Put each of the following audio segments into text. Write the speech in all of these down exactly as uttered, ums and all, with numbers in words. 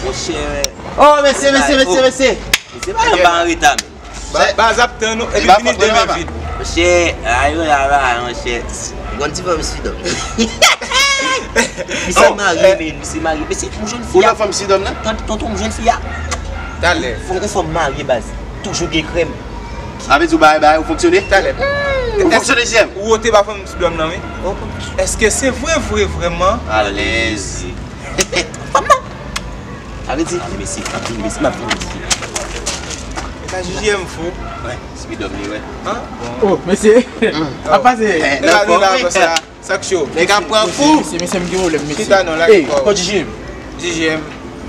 Monchè. Oh, mesye, mesye, mesye, mesye. Mesye, pa yon pa an reta, men. Baz ap tann nou, epi vini demen vit. Monchè, ayo la la, monchè. Yon ti fanm sidòm. Misye marye, men, misye marye. Mesye, yon jèn fi. Ou la fanm sidòm nan? Tonton, yon jèn fi a. Talè. Fò yon fanm marye, baz. Toujou gen krèm. Sa vle di ou bay bay, ou fonksyone? Talè. Ou fonksyone, J M? Ou wote ba fanm sidòm nan, wi. Èske se vre, vre, vrèman? Alèz. Fanm nan. Sa vle di, mesye, m ap vin, mesye, m ap vin, mesye. E pa J J M fou. Wè, sidòm li, wè. Oh, mesye. Ap pase. E pa nou la, konsa. Sa k cho? Nèg ap pran kou. Mesye, mesye, m gen pwoblèm, mesye. Chita non, lage kò w. Kot J J M? J J M.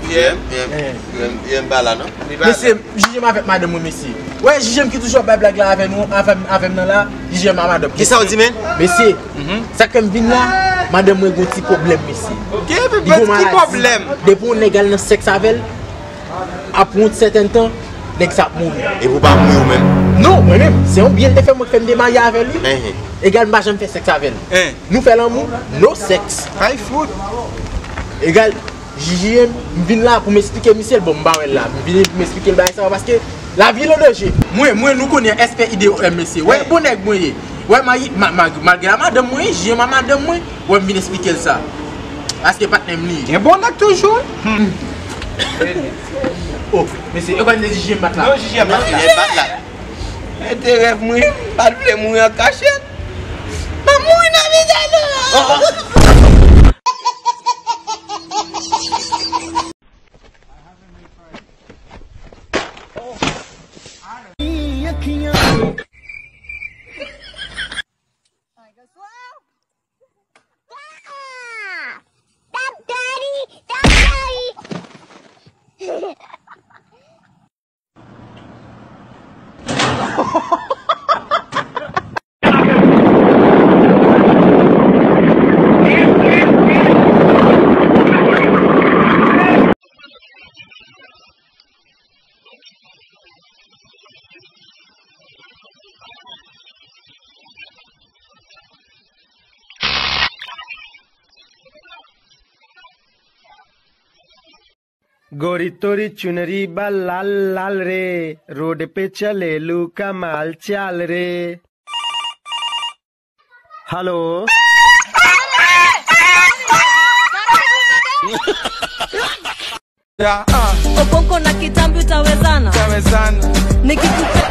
J J M. J J M pa la non. Mesye, J J M avèk madanm mwen, mesye. Wè, J J M ki toujou ap bay blag la avè nou, avè m, avè m nan la, J J M a madanm. Kisa w di, men? Mesye, sa k fè m vin la, madanm mwen gon ti pwoblèm, mesye. Li gon maladi. Depi yon nèg al nan sèks avè l, apre yon sèten tan, nèg sa ap mouri. Epi ou pa mouri ou menm? Non, mwen menm. Se yon byen l te fè mwen k fè m te marye avè li. Egal, m pa janm fè sèks avè l. Nou fè lanmou, no sèks. Ay fout. Egal, J J M, m vin la pou m esplike misye l, bon, m pa wè l la. M vini pou m esplike l bagay sa yo, paske lavi l an danje. Mwen, mwen, nou konnen S P I D O M, mesye. Wè, bon nèg mwen ye. Wè, ma, ma, ma, malgre a madanm mwen, J J M a madanm mwen, wè, m vin esplike l sa. Paske patnè m li ye. Gen bon nèg toujou. Oh, mesye, e konn se J J M bat la. Non, J J M bat la. J J M bat la. Mete rèv mwen, pa t vle mouri an kachèt. M ap mouri nan vizaj ou. गोरी तोरी चुनरी बा लाल लाल रे, रोड पे चलेलू कमाल चाल रे। Hello. Okonko na kitambi utawezana. Nikikupe.